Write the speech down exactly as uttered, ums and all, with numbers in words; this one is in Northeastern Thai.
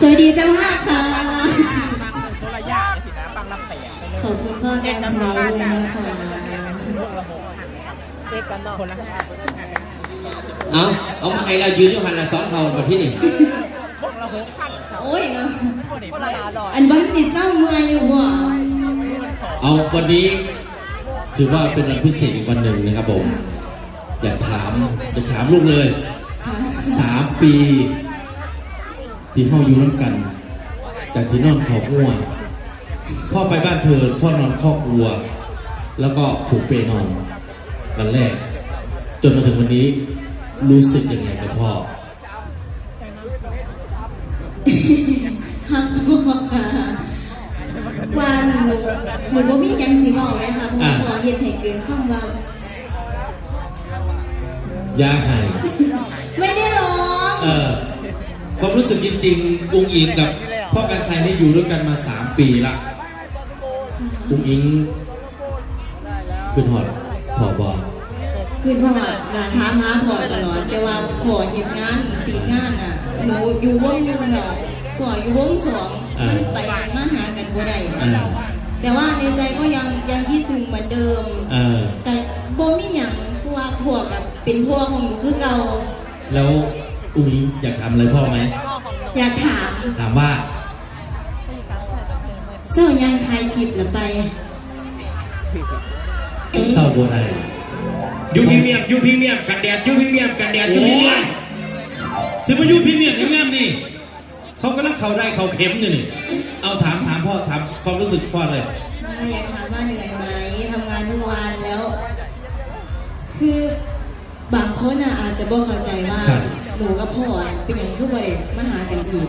สวัสดีเจ้าภาพค่ะ ขอบคุณพ่อการชัยด้วยนะคะ เอาเอามาให้เรายืนอยู่หันละสองเท่ามาที่นี่ โอ้ยเนาะ อันวันที่เศร้าเมื่อยอยู่บ่ เอาวันนี้ถือว่าเป็นวันพิเศษอีกวันหนึ่งนะครับผม อยากถามอยากถามลูกเลย ค่ะ สามปี ที่เฮาอยู่นำกัน จากที่นอนคอกงัว พ่อไปบ้านเธอพ่อนอนคอกวัว แล้วก็ผูกเปนอนวันแรก จนมาถึงวันนี้รู้สึกยังไงกับพ่อ ฮักพ่อค่ะ ว่าหนูหนูบ่มีหยังสิเว้าเลยค่ะ เพราะว่า อ่ะ พ่อเฮ็ดให้เกินความว่า อย่าให้ ไม่ได้ร้อง เออความรู้สึกจริงๆ อุ้งอิงกับพ่อการชัยนี่อยู่ด้วยกันมาสามปีละ อุ้งอิง ขึ้นฮอดพ่อบ่ คือพ่อหลานถามหาพ่อตลอด แต่ว่าพ่อเฮ็ดงานติดงานอ่ะ หนูอยู่วงหนึ่งอ่ะ พ่ออยู่วงสอง อ่า มันไปมาหากันบ่ได้ อ่า แต่ว่าในใจก็ยังยังคิดถึงเหมือนเดิม เออ แต่บ่มีหยังเพราะว่าพ่อกับเป็นพ่อของหนูคือเก่า แล้วอุ้งอิงอยากถามอะไรพ่อไหม อยากถาม ถามว่า เศร้ายางถ่ายคลิปละไป เศร้าบ่ได้ อยู่พรีเมียมอยู่พรีเมียมกันแดดอยู่พรีเมียมกันแดดอยู่พรีเมียม สิมาอยู่พรีเมียมยังงามนี่ เขากำลังเขาได้เขาเข็มอยู่นี่ เอาถามถามพ่อถามความรู้สึกพ่อเลย อยากถามว่าเหนื่อยไหมทำงานทุกวันแล้ว คือบางคนอ่ะอาจจะบ่เข้าใจว่า ใช่ หนูกับพ่ออ่ะเป็นอย่างคือบ่ได้มาหากันอีก